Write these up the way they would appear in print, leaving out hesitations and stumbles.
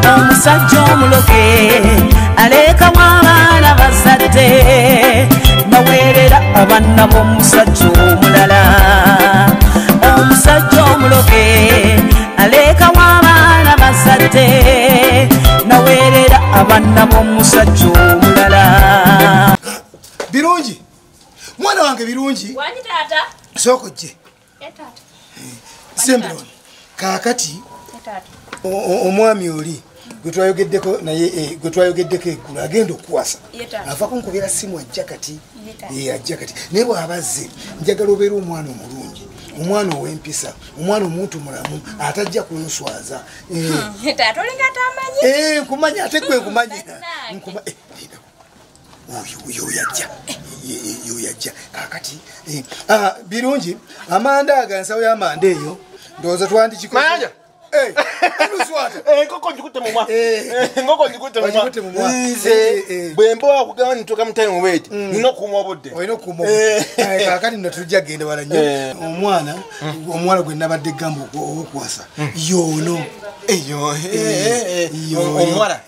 Omusajja omuloge alekawo abaana bazadde naweerera abaana b'omusajja omulala. Omusajja omuloge alekawo abaana bazadde naweerera abaana b'omusajja omulala. Birungi mwana wange, birungi. Wangi taata. Sooka ojje. Taata. Sembironi kaakati omwami oli gwe twayogeddeko naye, gwe twayogeddeko eggulo agenda okuwasa, ava kunkubira simu ajja kati, ajja kati. Naye bw'aba azze njagala obeere omwana omulungi, omwana ow'empisa, omwana omuntu mulamu atajja kunswaza. Taata olinga atamanyi. Nkumanyi ate gwe nkumanyi. Oyo yajja, oyo yajja kaakati. Birungi amanda aga nsawo y'amanda eyo ndowooza twandikikoze. Enkoko ngikutte mumwa. Enkoko ngikutte mumwa. Nze bwe mba wakugamba ntuuka mu time wait, nina okukuuma obudde. Olina okukuuma obudde. Kaakati nno tujja kugenda wala nnyo. Omwana, omuwala gwe nabadde gamba ow'okuwasa y'ono. Omuwala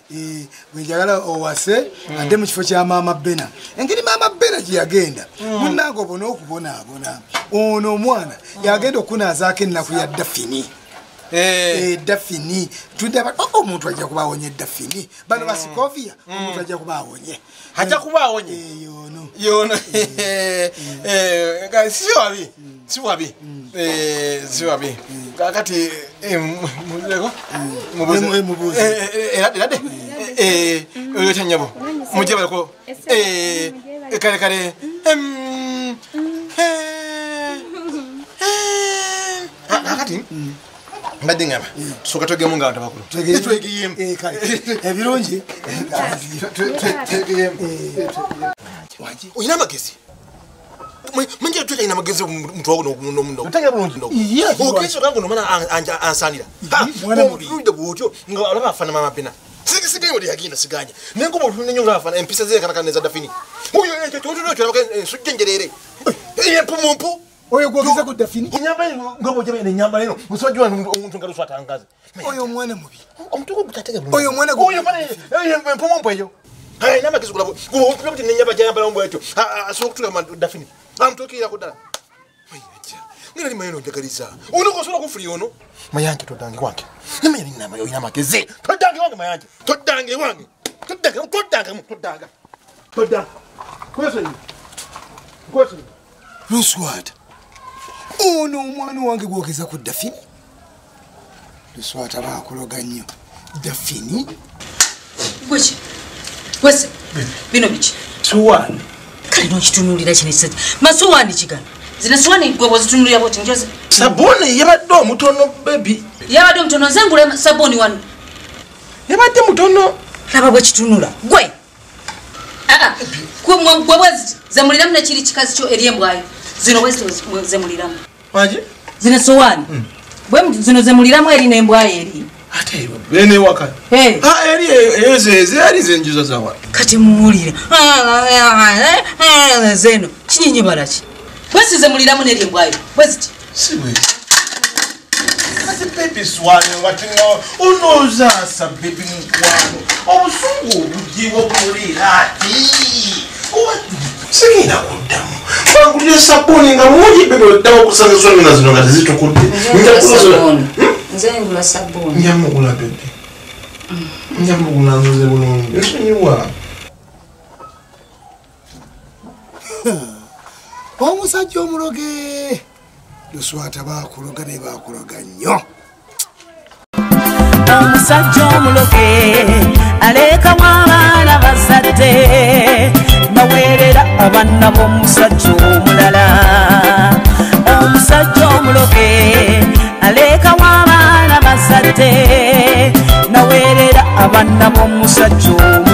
gwe njagala owase adde mu kifo kya maama Bena. Engeri maama Bena gye yagenda munnange obona okubonaabona. Ono omwana yagenda okunaazaako ennaku ya Dafini. Dafini tudaba omuntu ajja kubawonye Dafini bano basikovia omuntu ajja kubawonye, ajja kubawonye yono yono. Si wabi, si wabi, si wabi. Kakati muzeko mubuze mubuze erade oyo tanyabo muje balako kale kale kakati mbadde ngamba tusooka twegemu nga abantu abakulu. Twegeyemu. Ebirungi twegeyemu. Olina amagezi? Mwenje twekayina amagezi omuntu wawo n'omuno. Otegera bulungi. Ogezi ogange ono omwana ansaanira. Omutunulidde bw'otyo nga olaba afaana maama Bena. Sigaanye wadde yagenda siganye. Naye nga bw'otunula ennyo olaba afaana empisa ze zeekanakana n'eza Dafini. Oyo ekyo ky'otunula kyolabako ensujja enjereere. Empumumpu. Oyo gwogeza ku Dafini. Ennyamba eno nga bw'ojja ennyamba eno musajja wange omuntu nga luswata nkazi. Oyo omwana mubi. Omuntu gwo gutategeera bulungi. Oyo omwana oyo omwana empumumpu eyo. Alina amagezi gulaba. Otunula buti n'ennyamba gy'ayambalamu bw'etyo asobola okutuuka ku Dafini. Amutuukirira ku ddala. Mayanja ngena li mayano njagaliza. Ono osobola kunfulira ono. Mayanja toddange wange. Namanya nina olina amagezi. Toddange wange Mayanja. Toddange wange. Toddange, toddange, toddanga. Toddanga. Kwesonyi. Kwesonyi. Luswata. Ono omwana wange gwogeza ku Dafini. Luswata baakuloga nnyo. Dafini. Gweki? Gwese. Bino biki? Suwaani. Kale n'okitunuulira kino ekisajja. Masuwaani kigano. Zino suwaani gwe bw'ozitunuulira bw'oti njozi. Sabbuuni yabadde omutono baby. Yabadde omutono, nze ngula sabbuuni wano. Yabadde mutono. Laba bwe kitunula. Gwe. Gwe bwezi zemuliramu nekiri kikazi kyo eri embwayo. Zino bwezi zemuliramu. Wangi? Zino sowaani. Bwe zino zemuliramu eri n'embwayo eri. Ate ene waka. Eri eze eri zenjuza zawa. Kati muwulire. Zeno kinyinyibala ki? Bwezi zemuliramu n'eri embwayo. Bwezi ki? Si bwezi. Kati baby swani ngati unozaasa baby mukwano. Obusungu obugiibwa bulira ati. Sigenda kuddamu. Bangulira sabbuuni nga mungi baby oddamu okusanga eswani zino nga tezitukudde. Nze ngula sabbuuni. Njamugula baby. Njamugula nze bulungi. Nsonyiwa. Omusajja omuloge. Luswata baakuloga ne baakuloga nnyo. Omusajja omuloge alekawo abaana bazadde naweerera abaana b'omusajja omulala. Omusajja omuloge alekawo abaana bazadde naweerera abaana b'omusajja omulala.